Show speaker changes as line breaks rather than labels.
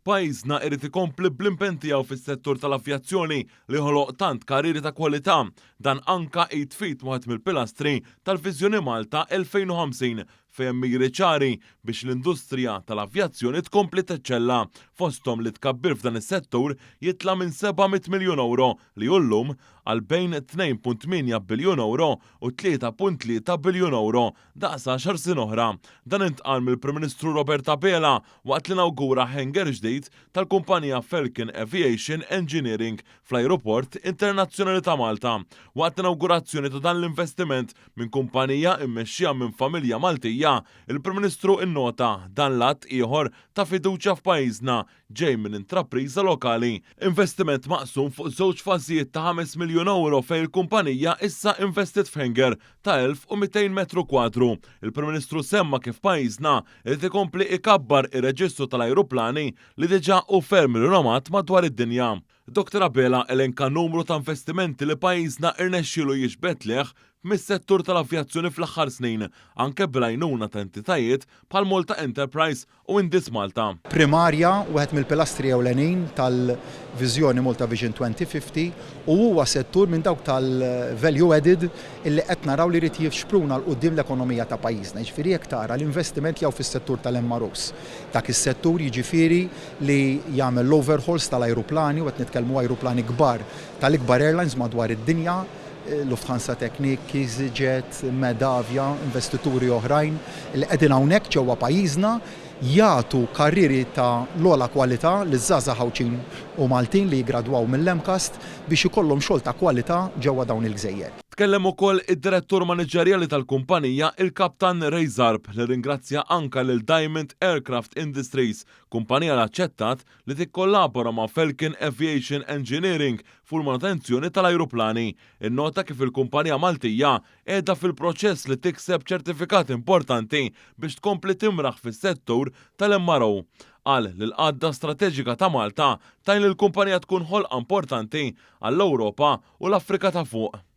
Pajjiżna irid ikompli bl-impenn tiegħu fis-settur tal-avjazzjoni li ħoloq tant karrieri ta' kwalità. Dan anka id f'id wieħed mill-pilastri tal-Viżjoni Malta 2050 fejn hemm miri ċari biex l-industrija tal-avjazzjoni tkompli teċċella, fosthom li t-tkabbir f'dan is-settur jitla' minn 700 miljun ewro li hu llum għal bejn 2.8 biljun ewro u 3.3 biljun ewro daqs għaxar snin oħra. Dan intqal mill-Prim Ministru Robert Abela waqt li nawgura hangar ġdid tal-kumpanija Falcon Aviation Engineering fl-Ajruport Internazzjonali ta' Malta. Waqt l-inawgurazzjoni ta' dan l-investiment minn kumpanija mmexxija minn familja Maltija, il-Prim Ministru nnota dan l-att ieħor ta' fiduċja f'pajjiżna ġej minn intrapriża lokali. Investiment maqsum fuq żewġ fażijiet ta' 5 miljun ewro fejn il-kumpanija issa investiet f'hangar ta' 1,200 metru kwadru. Il-Prim Ministru semma kif pajjiżna irid ikompli ikabbar ir-reġistru tal-ajruplani li diġà hu ferm rinomat madwar id-dinja. Dottor Abela elenka numru ta' investimenti li pajjiżna rnexxielu jiġbed lejh mis-settur tal-avjazzjoni fl-aħħar snin, anke bl-għajnuna ta' entitajiet bħal Malta Enterprise u Indis Malta.
Primarja, wieħed mill-pilastri ewlenin tal-viżjoni Malta Vision 2050 u huwa settur minn dawk tal-value added illi qed naraw li jrid jixpruna 'l quddiem l-ekonomija ta' pajjiżna. Jiġifieri jekk tara l-investiment li hawn fis-settur tal-MROs, dak is-settur jiġifieri li jagħmel l-overhauls tal-ajruplani u qed nitkellmu ajruplani kbar tal-ikbar airlines madwar id-dinja, Lufthansa Technik, EasyJet, Medavia, investituri oħrajn li qegħdin hawnhekk ġewwa pajjiżna jagħtu karrieri ta' l-ogħla kwalità liż-żgħażagħ Għawdxin u Maltin li jiggradwaw mill-MCAST biex ikollhom xogħol ta' kwalità ġewwa dawn il-gżejjer.
Tkellem ukoll id-Direttur Maniġerjali tal-kumpanija, il-Kaptan Ray Zarb, li rringrazzja anka lil Diamond Aircraft Industries, kumpanija li aċċettat li tikkollabora ma' Falcon Aviation Engineering fuq il-manutenzjoni tal-ajruplani. Innota kif il-kumpanija Maltija qiegħda fil-proċess li tikseb ċertifikat importanti biex tkompli timraħ fis-settur tal-MRO. Qal li l-qagħda strateġika ta' Malta tgħin lill-kumpanija tkun ħolqa importanti għall-Ewropa u l-Afrika ta' Fuq.